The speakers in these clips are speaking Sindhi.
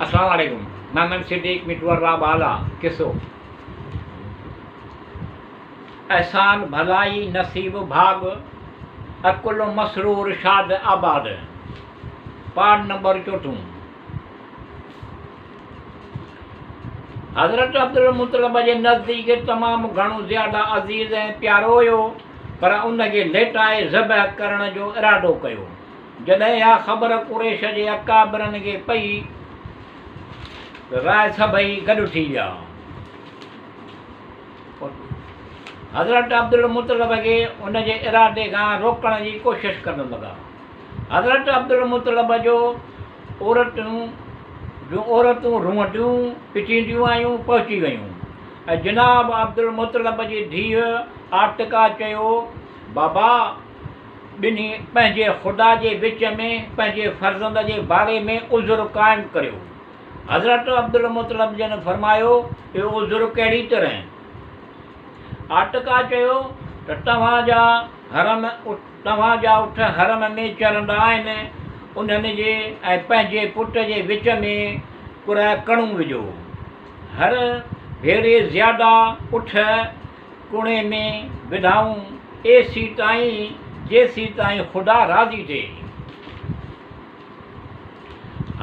السلام عليڪم محمد صديق مٽو ارباب اعليٰ قصو احسان ڀلائي نصيب ڀاڳ عقل مسرور شاد آباد پارٽ نمبر چوٿون حضرت عبدالمطلب جي نزديڪ تمام گهڻو زياده عزيز ۽ پيارو هيو پر ان کي ليٽائي ذبح ڪرڻ جو ارادو ڪيو. جڏهن اها خبر قريش جي اڪابرن کي پئي ته راء سڀئي گڏ ٿي ويا. حضرت عبدالمطلب کي ان جي ارادي کان روڪڻ جي ڪوشش ڪرڻ لڳا. حضرت عبدالمطلب جو عورتون جون عورتون رونٽيون پٽينديون آيون پهچي ويون ۽ جناب عبدالمطلب جي ڌيء عاتڪه چيو، بابا! ٻنهي پنهنجي خدا جي وچ ۾ پنهنجي فرزند جي باري ۾ عذر قائم ڪريو. حضرت عبدالمطلب جن فرمايو، اهو عذر ڪهڙي طرح؟ عاتڪه چيو ته توهان جا حرم توهان جا اٺ حرم ۾ چرندا آهن، انهن جي ۽ پنهنجي پٽ جي وچ ۾ قرعه ڪڻو وجهو. هر ڀيري زياده اٺ ڪڻي ۾ وڌائون، ايسيتائين جيسيتائين خدا راضي ٿئي.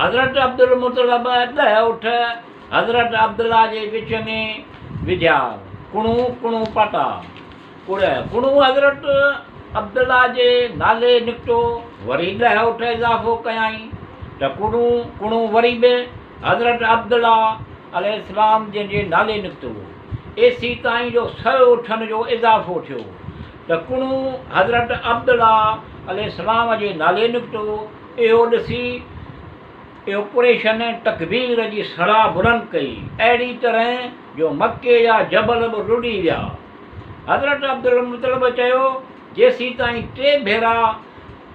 حضرت عبدالمطلب ڏهه اٺ حضرت عبدالله جي وچ ۾ وڌيا، ڪڻو ڪڻو پاتا. قرعه ڪڻو حضرت عبدالله جي نالي نڪتو، وري ڏهه اٺ اضافو ڪيائين ته ڪڻو ڪڻو وري به حضرت عبدالله عليه السلام جن جي نالي نڪتو. ايسيتائين جو سئو اٺن جو اضافو ٿيو ته ڪڻو حضرت عبدالله عليه السلام جي نالي نڪتو. اهو ڏسي اهو قريشن تڪبير جي صدا بلند ڪئي، اهڙي طرح جو مڪي جا جبل به لڏي ويا. حضرت عبدالمطلب چيو، جيسيتائين ٽي ڀيرا،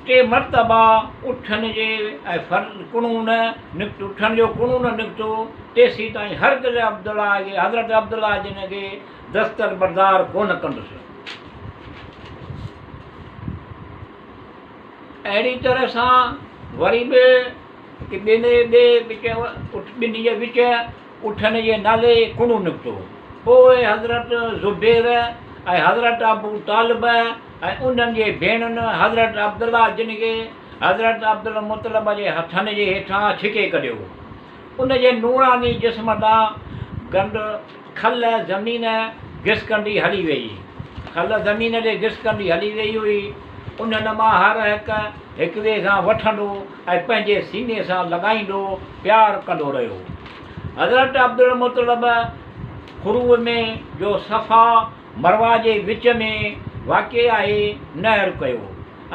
ٽي مرتبا، اٺن جي ۽ ڪڻو نه نڪتو، اٺن جو ڪڻو نه نڪتو، تيسيتائين هرگز عبدالله کي، حضرت عبدالله جن کي، دستبردار ڪونه ڪندس. اهڙي طرح سان وري به هڪ ٻنهي ٻئي وچ ٻنهي جي وچ اٺن جي نالي ڪڻو نڪتو. پوء حضرت زبير ۽ حضرت ابو طالب ۽ انهن جي ڀيڻن حضرت عبدالله جن کي حضرت عبدالمطلب جي هٿن جي هيٺان ڇڪي ڪڍيو. ان جي نوراني جسم تان گند کل زمين گسڪندي هلي ويئي. کل زمين تي گسڪندي هلي ويئي هئي. انهن مان هر هڪ هڪٻئي کان وٺندو ۽ پنهنجي سيني سان لڳائيندو پيار ڪندو رهيو. حضرت عبدالمطلب خروء ۾ جو صفا مروه جي وچ ۾ واقع آهي نحر ڪيو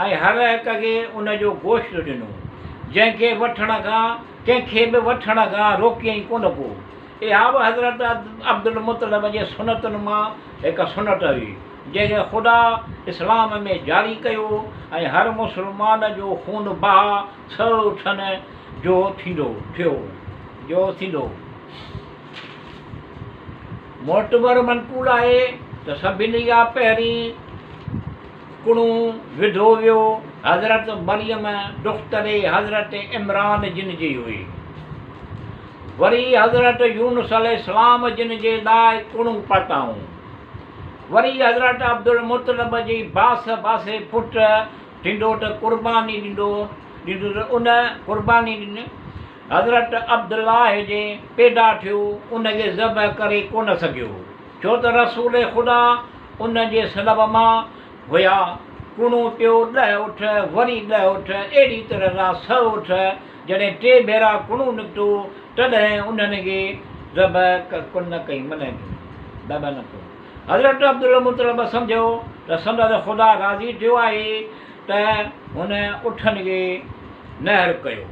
۽ هر هڪ کي ان جو گوشت ڏنو، جنهن کي وٺڻ کان ڪنهن کي به وٺڻ کان روڪيائين ڪونه ڪو. اها به حضرت عبدالمطلب جي سنتن مان هڪ سنت هئي، جنهن کي خدا اسلام ۾ جاري ڪيو ۽ هر مسلمان جو خون بها سئو اٺن جو ٿيندو ٿيو جو ٿيندو. معتبر منقول آهي ته سڀني کان پهرين ڪڻو وڌو ويو حضرت مريم دختر حضرت عمران جن جي هئي. وري حضرت يونس عليه السلام جن جي لاء ڪڻو پاتائون. وري حضرت عبدالمطلب جي باس باسي پٽ ٿيندو ته قرباني ڏيندو ڏيندو ته ان قرباني ڏن حضرت عبدالله جي پيدا ٿيو ان کي ذبح ڪري ڪونه سگهيو ڇو ته رسول خدا ان جي سلب مان هيا ڪڻو پيو ڏهه اٺ وري ڏهه اٺ اهڙي طرح سان سئو اٺ جڏهن ٽي ڀيرا ڪڻو نڪتو تڏهن انهن کي ذبح ڪونه ڪئي منع ڪيو ذبح نه ڪيو. حضرت عبدالمطلب سمجهيو ته سندس خدا راضي ٿيو آهي ته هن اٺن کي نحر ڪيو.